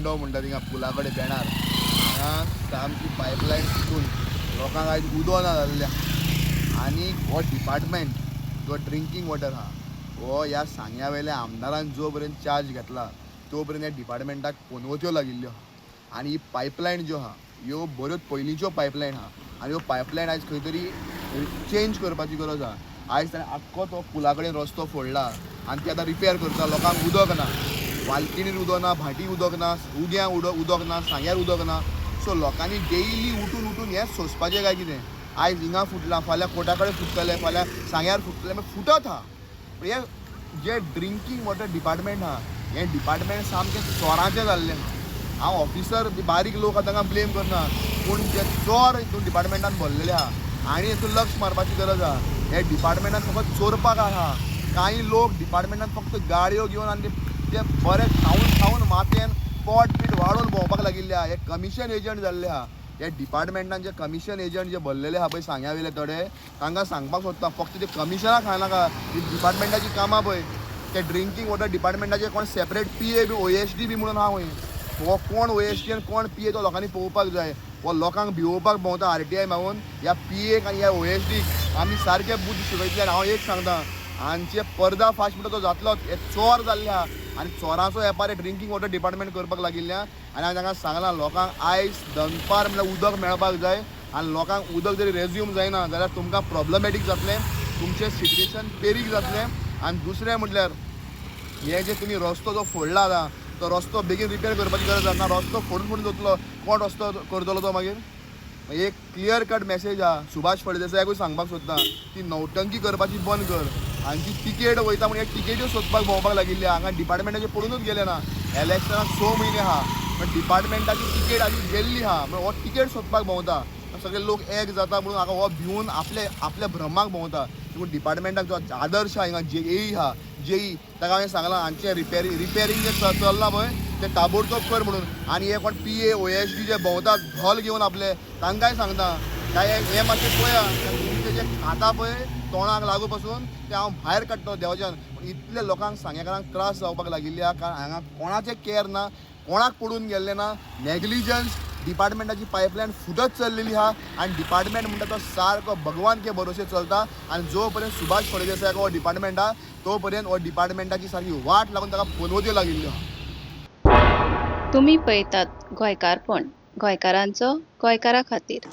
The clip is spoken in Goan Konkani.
बंडो म्हणटा थिंगा पुला कडेन बेणार हांगा सामकी पायपलायन फुटून लोकांक आयज उदक ना जाल्लें. आनी हो डिपार्टमेंट जो ड्रिंकींग वॉटर आहा हो ह्या सांग्या वयल्या आमदारान जो पर्यंत चार्ज घेतला तो पर्यंत ह्या डिपार्टमेंटाक पनवत्यो लागिल्ल्यो आहा. आनी ही पायपलायन ज्यो आहा ह्यो बऱ्योच पयलींच्यो पायपलायन आहा आनी ह्यो पायपलायन आयज खंय तरी चेंज करपाची गरज आहा. आयज ताणें आख्खो तो पुला कडेन रस्तो फोडला आनी ती आतां रिपेर करता. लोकांक उदक ना, वालकिणीर उदक ना, भाटी उदक ना, उग्यां उदक ना, सांग्यार उदक ना. सो लोकांनी डेली उठून उठून हें सोंसपाचें काय कितें? आयज हिंगा फुटलां, फाल्यां कोटा कडेन फुट्टलें, फाल्यां सांग्यार फुट्टलें, मागीर फुटत आहा. हें जें ड्रिंकींग वॉटर डिपार्टमेंट आहा हें डिपार्टमेंट सामकें चोरांचें जाल्लें आहा. हांव ऑफिसर बारीक लोक आहा तांकां ब्लेम करना, पूण जे चोर हितून डिपार्टमेंटान भरलेले आहा आनी हितून लक्ष मारपाची गरज आहा. हे डिपार्टमेंटान फकत चोरपाक आहा. कांय लोक डिपार्टमेंटान फक्त गाडयो घेवन आनी ते बरे खावन खावन माथ्यान पोट पीट वाडोवन भोंवपाक लागिल्ले आहा. हे कमिशन एजंट जाल्ले आहा. हे डिपार्टमेंटान जे कमिशन एजंट जे भरलेले आहा पळय सांग्या वयले थोडे, तांकां सांगपाक सोदता फक्त ते कमिशनां खायनाका. ती डिपार्टमेंटाची कामां पळय, ते ड्रिंकींग वॉटर डिपार्टमेंटाचे कोण सेपरेट पी ए बी OSD बी म्हणून आहा खंय. हो कोण OSD आनी कोण पी ए तो लोकांनी पळोवपाक जाय. हो लोकांक भिवोवपाक भोंवता RTI मागून. ह्या पी एक आनी ह्या OSD आमी सारके बुद्द शिकयतले. आनी हांव एक सांगता, हांचे पर्दा फाश म्हणटा तो जातलोच. हे चोर जाल्ले आहा आनी चोरांचो वेपार हे ड्रिंकींग वॉटर डिपार्टमेंट करपाक लागिल्ले आहा. आनी हांवें तांकां सांगलां लोकांक आयज दनपार म्हणल्यार उदक मेळपाक जाय आनी लोकांक उदक जरी रेज्यूम जायना जाल्यार तुमकां प्रॉब्लमॅटीक जातलें, तुमचें सिट्युएशन पेरीक जातलें. आनी दुसरें म्हटल्यार हे जे तुमी रस्तो जो फोडला आतां तो रस्तो बेगीन रिपेर करपाची गरज आसा. ना रस्तो फोडून फोडून जातलो, कोण रस्तो करतलो तो मागीर? एक क्लियर कट मॅसेज आहा सुभाष फळदेसायाकूय सांगपाक सोदता की नौटंकी करपाची बंद कर. आनी ती तिकेट वयता म्हण तिकेट्यो सोदपाक भोंवपाक लागिल्ली. हांगा डिपार्टमेंटाचे पडूनच गेले ना. इलेक्शनाक 6 म्हयने आहा पण डिपार्टमेंटाची तिकेट आजून गेल्ली आहा. म्हण हो तिकेट सोदपाक भोंवता, सगळे लोक एक जाता म्हणून हांगा हो भिवून आपले आपल्या भ्रमाक भोंवता. पूण डिपार्टमेंटाक जो आदर्श आहा हिंगा जे ई आहा जेई ताका हांवें सांगलां हांचें रिपेरींग जें चल्लां पळय तें ताबडतोब कर म्हणून. आनी हे कोण पी ए OSD जे भोंवतात धोल घेवन आपले तांकांय सांगता काय हें मातशें पळया, तुमचें जें खाता पळय तोंडाक लागू पासून तें हांव भायर काडटलो देवाच्यान. इतले लोकांक सांगेकारांक त्रास जावपाक लागिल्ले आहा कारण हांगा कोणाचें केअर ना, कोणाक पडून गेल्लें ना. नेग्लिजन्स डिपार्टमेंटाची पायपलायन फुटत चल्लेली आहा आनी डिपार्टमेंट म्हणटा तो सारको भगवान के भरोसे चलता. आनी जो पर्यंत सुभाष फळदेसायाक हो डिपार्टमेंट आहा तो पर्यंत हो डिपार्टमेंटाची सारकी वाट लागून ताका पनवत्यो लागिल्ल्यो आहा. तुमी पळयतात गोंयकारपण, गोंयकारांचो गोंयकारा खातीर.